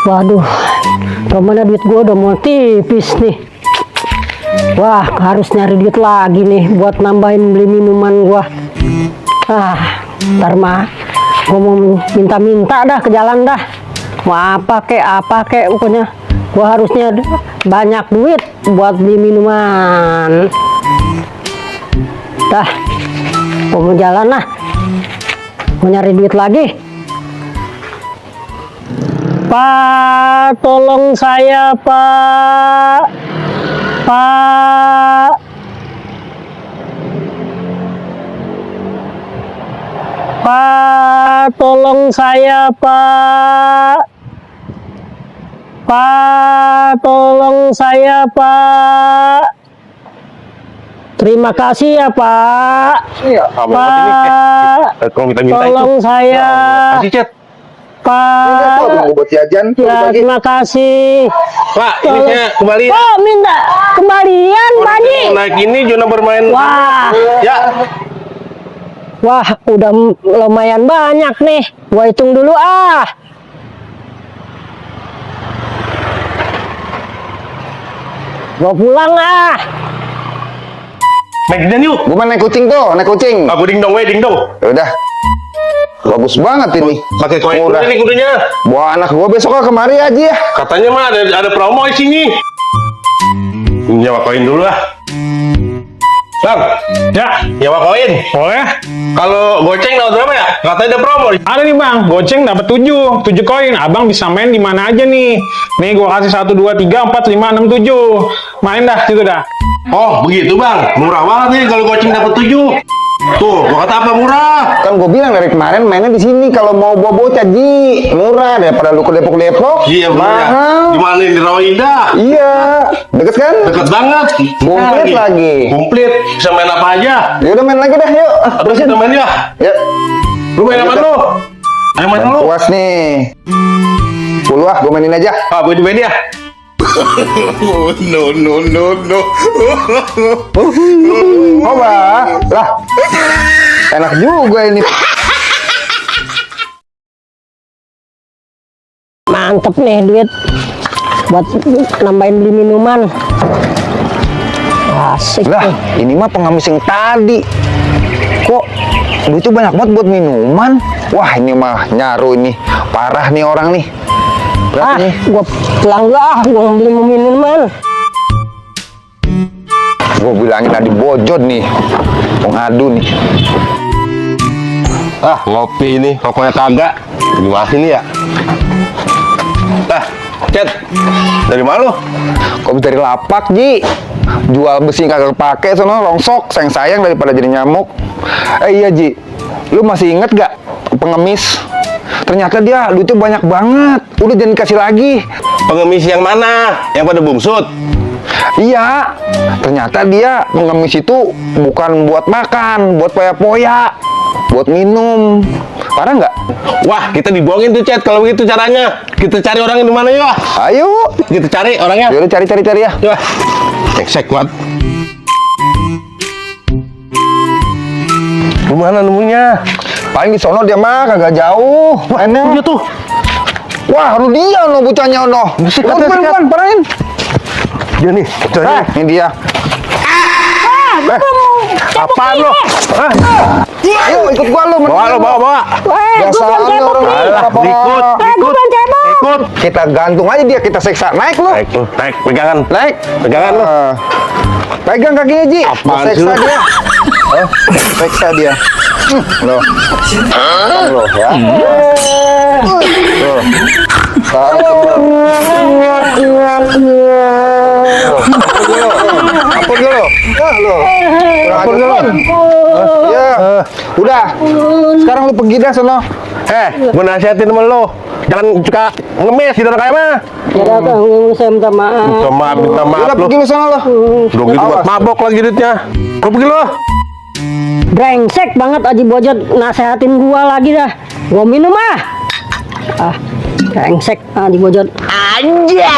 Waduh, kemana duit gue udah mau tipis nih. Wah, harus nyari duit lagi nih buat nambahin beli minuman gue. Ntar mah gue mau minta-minta dah ke jalan dah. Mau apa kek, pokoknya gue harusnya banyak duit buat beli minuman. Dah, gue mau jalan lah. Mau nyari duit lagi. Pak, tolong saya, Pak. Pak. Pak, tolong saya, Pak. Pak, tolong saya, Pak. Terima kasih ya, Pak. Iya, Pak, tolong saya. Kasih chat. Pak, buat jajan. ya, terima kasih. Pak, ini kembali. Oh, minta kembalian, Pak Haji. Naik ini zona bermain. Wah, Ya. wah, udah lumayan banyak nih. Gua hitung dulu Gua pulang Naik jajan yuk. Gua naik kucing tuh, naik kucing. Aku ding dong, Udah. Bagus banget ini. Pakai koin Murah. ini kudanya. Bawa anak gua besok kemari aja ya. Katanya mah ada promo di sini. Nyawa koin dulu lah. Bang, Ya, nyawa koin. boleh. Kalau goceng dapat berapa ya? Katanya ada promo. Ada nih bang, goceng dapat 7 koin. Abang bisa main di mana aja nih. Nih gua kasih 1, 2, 3, 4, 5, 6, 7. Main dah, situ dah. Oh, begitu bang. Murah banget nih kalau goceng dapat 7. Tuh, gua kata apa murah? Kan gua bilang dari kemarin mainnya di sini kalau mau bawa bocah Ji, murah daripada lu ke Depok. Iya bener ya. Mahal. Di mana di Rawaida? Iya, deket kan? Deket banget. Komplit lagi. Komplit. Bisa main apa aja. Ya udah main lagi dah, yuk. Terus kita main ya. Ya. Lu main apa lu? Ayo main lu. Puas nih. Puluh gua mainin aja. Ah, gue main ya. Coba. Lah. Enak juga ini. Mantep nih duit buat nambahin beli minuman. Asik Lah, nih. ini mah pengemis yang tadi. Kok duitnya banyak banget buat minuman? Wah, ini mah nyaru ini. Parah nih orang nih. Berapa nih? Gua pulang lah, gua beli minuman. Gua bilangin tadi bojot nih. Pengadu nih. Ah, ngopi ini. Pokoknya kagak. Gimana ini ya? Ah, Cet. Dari mana lu? Kok dari lapak, Ji? Jual besi kagak kepake, sono longsok, sayang daripada jadi nyamuk. Iya, Ji. Lu masih inget gak pengemis? Ternyata dia duitnya banyak banget. Udah jangan kasih lagi. Pengemis yang mana? Yang pada bungsut? Iya. Ternyata dia pengemis itu bukan buat makan, buat poya-poya, buat minum. Parah nggak? Wah, kita dibohongin tuh, Cet. Kalau begitu caranya. Kita cari orangnya di mana yuk? Ayo. Kita cari orangnya. Yaudah cari ya. Coba. Cek kuat. Gimana nemunya? Paling di sono dia mah kagak jauh. Mainnya. Dia tuh. Wah, lu dia no bocahnya no. Sikat, Bukan, sikat. parahin. Dia nih. Nah, ini dia. Apaan lo? Hah? Ayo ikut gua lu. Bawa. Biasaan orang Alah, ikut. Kita gantung aja dia, kita seksa. Naik lu. Naik, pegangan. Naik. Pegangan lu. Pegang kakinya, Ji. Apaan Seksa sih lu? dia. Seksa dia. Loh. Loh ya. Loh. Apa dulu? Apa dulu? Ya. Udah. Sekarang lu pergi dah sono. Gue nasihatin sama lo. Jangan suka ngemis gitu kayak mah. Ya udah, Kang, saya minta maaf. Minta maaf Udah lo. pergi lu sono lo. Udah gitu buat Awas. mabok lagi duitnya. Lo pergi lo. Brengsek banget Haji Bojot nasehatin gua lagi dah. Gua minum brengsek Haji Bojot. Anjay.